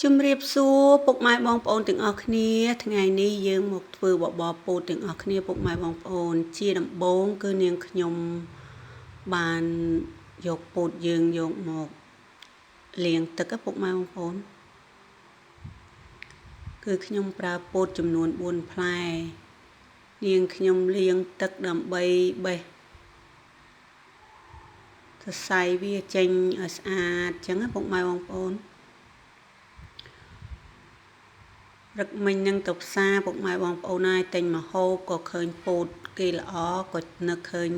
ជំរាបសួរពុកម៉ែបងប្អូនទាំងអស់គ្នាថ្ងៃនេះយើងមកធ្វើបបរពោតទាំងអស់គ្នាពុកម៉ែបងប្អូនជាដំបូងគឺនាងខ្ញុំបានយកពោតយើងយកមកលាងទឹកពុកម៉ែបងប្អូនគឺខ្ញុំប្រើពោតចំនួន4ផ្លែនាងខ្ញុំលាងទឹកដើម្បីបេះសរសៃវាចេញឲ្យស្អាតចឹងណាពុកម៉ែបងប្អូនរឹកមិញនឹងទៅផ្សារពុកម៉ែបងប្អូនហើយទិញមកហូបក៏ឃើញពោតគេល្អក៏នឹកឃើញ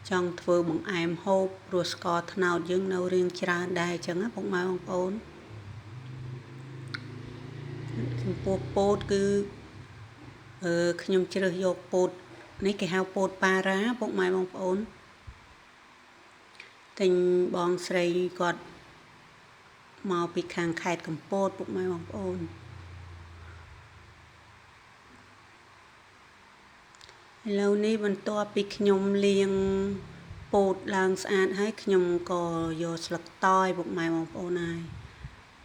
ចង់ធ្វើបង្អែមហូបព្រោះស្ករត្នោតយើងនៅរៀងច្រើនដែរអញ្ចឹងណាពុកម៉ែបងប្អូនចំពោះពោតគឺខ្ញុំជ្រើសយកពោតនេះគេហៅពោតប៉ារ៉ាពុកម៉ែបងប្អូនទិញបងស្រីគាត់មកពីខាងខេត្តកំពតពុកម៉ែបងប្អូនឥឡូវនេះបន្ទាប់ពីខ្ញុំលាងពោតឡើងស្អាតហើយខ្ញុំក៏យកស្លឹកតើយពុកម៉ែបងប្អូនហើយ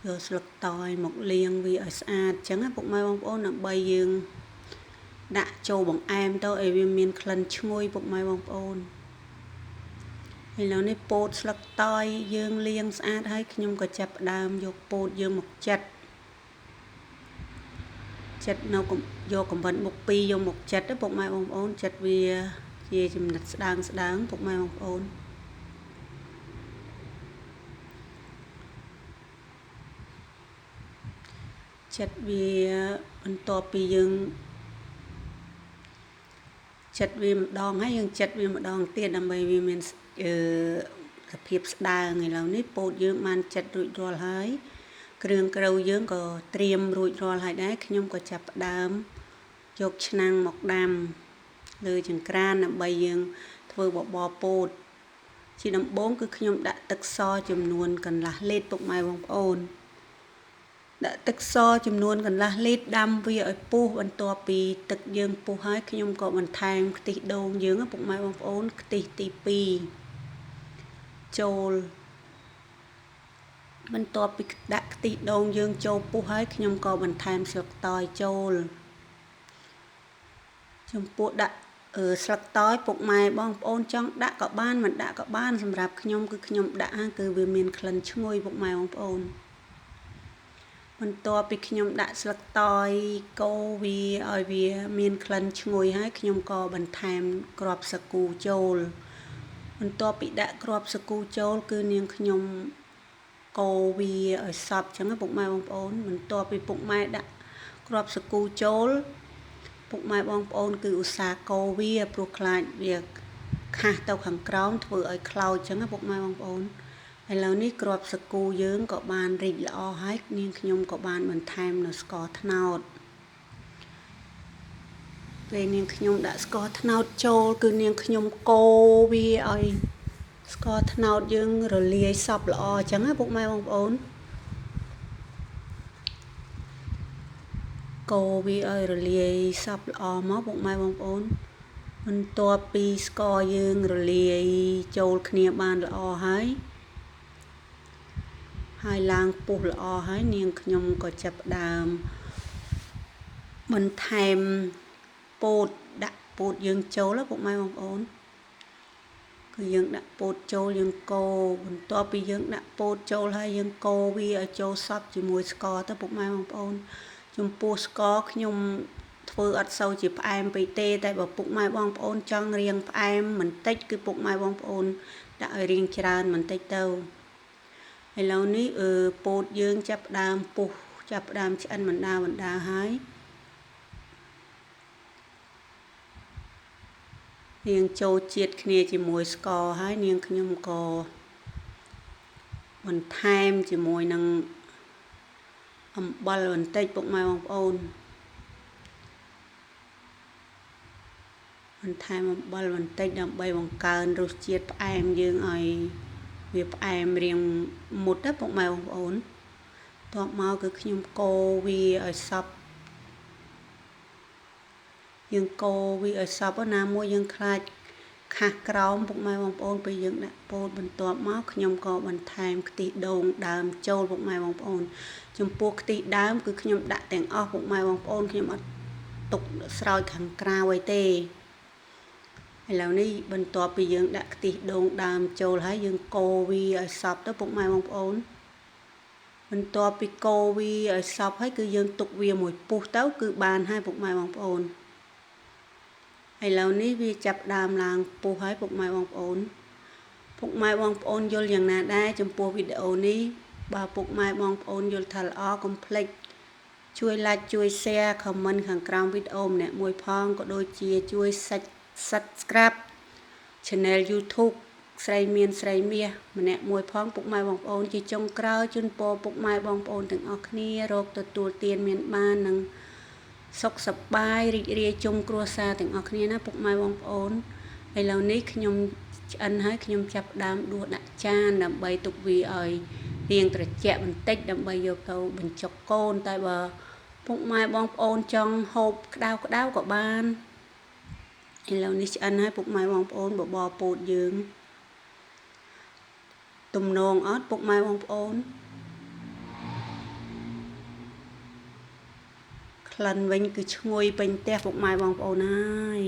យកស្លឹកតើយមកលាងវាឲ្យស្អាតអញ្ចឹងណាពុកម៉ែបងប្អូនដើម្បីយើងដាក់ចូលបង្អែមទៅឲ្យវាមានក្លិនឈ្ងុយពុកម៉ែបងប្អូនឥឡូវនេះពោតស្លឹកតើយយើងលាងស្អាតហើយខ្ញុំក៏ចាប់ផ្ដើមយកពោតយើងមកចិតចិត្តនៅយកកំវិតមុខពីរយកមកចិតពុកម៉ែបងប្អូនចិតវាជាចំណិតស្ដើងស្ដើងពុកម៉ែបងប្អូនចិតវាបន្ទាប់ពីយើងចិតវាម្ដងហើយយើងចិតវាម្ដងទៀតដើម្បីវាមានសភាពស្ដើងឥឡូវនេះពោតយើងបានចិតរួចរាល់ហើយគ្រឿងក្រៅយើងក៏ត្រៀមរួចរាល់ហើយដែរខ្ញុំក៏ចាប់ផ្ដើមយកឆ្នាំងមកដាំលើចង្ក្រានដើម្បីយើងធ្វើបបរពោតជាដំបូងគឺខ្ញុំដាក់ទឹកសចំនួនកន្លះលីត្រពុកម៉ែបងប្អូនដាក់ទឹកសចំនួនកន្លះលីត្រដាំវាឲ្យពុះបន្ទាប់ពីទឹកយើងពុះហើយខ្ញុំក៏បន្ថែមខ្ទិះដូងយើងពុកម៉ែបងប្អូនខ្ទិះទី2ចូលបន្ទាប់ពីដាក់ខ្ទិះដូងយើងចូលពុះហើយខ្ញុំក៏បន្ថែមស្លឹកតើយចូលចំពោះដាក់ស្លឹកតើយពុកម៉ែបងប្អូនចង់ដាក់ក៏បានមិនដាក់ក៏បានសម្រាប់ខ្ញុំគឺខ្ញុំដាក់គឺវាមានក្លិនឈ្ងុយពុកម៉ែបងប្អូនបន្ទាប់ពីខ្ញុំដាក់ស្លឹកតើយកូរវាឲ្យវាមានក្លិនឈ្ងុយហើយខ្ញុំក៏បន្ថែមគ្រាប់សាគូចូលបន្ទាប់ពីដាក់គ្រាប់សាគូចូលគឺនាងខ្ញុំកូរវាឲ្យសព្វចឹងពុកម៉ែបងប្អូនបន្ទាប់ពីពុកម៉ែដាក់គ្រាប់សាគូចូលពុកម៉ែបងប្អូនគឺឧស្សាហ៍កូរវាព្រោះខ្លាចវាខាស់ទៅខាងក្រោមធ្វើឲ្យខ្លោចចឹងពុកម៉ែបងប្អូនឥឡូវនេះគ្រាប់សាគូយើងក៏បានរីកល្អហើយនាងខ្ញុំក៏បានបន្ថែមនៅស្ករត្នោតពេលនាងខ្ញុំដាក់ស្ករត្នោតចូលគឺនាងខ្ញុំកូរវាឲ្យស្ករត្នោតយើងរលាយសព្វល្អអញ្ចឹងណាពុកម៉ែបងប្អូនកូរវាឲ្យរលាយសព្វល្អមកពុកម៉ែបងប្អូនបន្ទាប់ពីស្ករយើងរលាយចូលគ្នាបានល្អហើយហើយឡើងពុះល្អហើយនាងខ្ញុំក៏ចាប់ផ្ដើមបន្ថែមពោតដាក់ពោតយើងចូលពុកម៉ែបងប្អូនគឺយើងដាក់ពោតចូលយើងកូរបន្ទាប់ពីយើងដាក់ពោតចូលហើយយើងកូរវាឲ្យចូលសព្វជាមួយស្ករទៅពុកម៉ែបងប្អូនចំពោះស្ករខ្ញុំធ្វើអត់សូវជាផ្អែមពេកទេតែបើពុកម៉ែបងប្អូនចង់រៀងផ្អែមបន្តិចគឺពុកម៉ែបងប្អូនដាក់ឲ្យរៀងច្រើនបន្តិចទៅឥឡូវនេះពោតយើងចាប់ផ្ដើមពុះចាប់ផ្ដើមឆ្អិនបណ្ដាបណ្ដាហើយនាងចូលជាតិគ្នាជាមួយស្ករហើយនាងខ្ញុំក៏បន្ថែមជាមួយនឹងអំបិលបន្តិចពុកម៉ែបងប្អូនបន្ថែមអំបិលបន្តិចដើម្បីបង្កើនរសជាតិផ្អែមយើងឲ្យវាផ្អែមរៀងមុតណាពុកម៉ែបងប្អូនតបមកគឺខ្ញុំកូរវាឲ្យសព្វយើងកូរវាឲ្យសព្វណាមួយយើងខ្លាច ខាស់ក្រោមពុកម៉ែបងប្អូនពេលយើងដាក់ពោតបន្ទាប់មកខ្ញុំក៏បន្ថែមខ្ទិះដូងដើមចូលពុកម៉ែបងប្អូនចំពោះខ្ទិះដើមគឺខ្ញុំដាក់ទាំងអស់ពុកម៉ែបងប្អូនខ្ញុំអត់ទុកស្រោចខាងក្រៅអីទេឥឡូវនេះបន្ទាប់ពីយើងដាក់ខ្ទិះដូងដើមចូលហើយយើងកូរវាឲ្យសព្វទៅពុកម៉ែបងប្អូនបន្ទាប់ពីកូរវាឲ្យសព្វហើយគឺយើងទុកវាមួយពុះទៅគឺបានហើយពុកម៉ែបងប្អូនឥឡូវនេះវាចាប់ដើមឡើងពុះហើយពុកម៉ែបងប្អូនពុកម៉ែបងប្អូនយល់យ៉ាងណាដែរចំពោះវីដេអូនេះបើពុកម៉ែបងប្អូនយល់ថាល្អកុំភ្លេចជួយ like ជួយ share comment ខាងក្រោមវីដេអូម្នាក់មួយផងក៏ដូចជាជួយ subscribe Channel YouTube ស្រីមានស្រីមាសម្នាក់មួយផងពុកម៉ែបងប្អូនជាចុងក្រោយជូនពរពុកម៉ែបងប្អូនទាំងអស់គ្នារកទទួលទានមានបាននិងសុខសប្បាយរីករាយជុំគ្រួសារទាំងអស់គ្នាណាពុកម៉ែបងប្អូនឥឡូវនេះខ្ញុំឆ្អិនហើយខ្ញុំចាប់ផ្ដើមដួសដាក់ចានដើម្បីទុកវាឲ្យរៀងត្រជាក់បន្តិចដើម្បីយកទៅបញ្ចុកកូនតែបើពុកម៉ែបងប្អូនចង់ហូបក្តៅក្តៅក៏បានឥឡូវនេះឆ្អិនហើយពុកម៉ែបងប្អូនបបរពោតយើងទំនងអត់ពុកម៉ែបងប្អូនក្លិនវិញគឺឈ្ងុយពេញផ្ទះពុកម៉ែបងប្អូនហើយ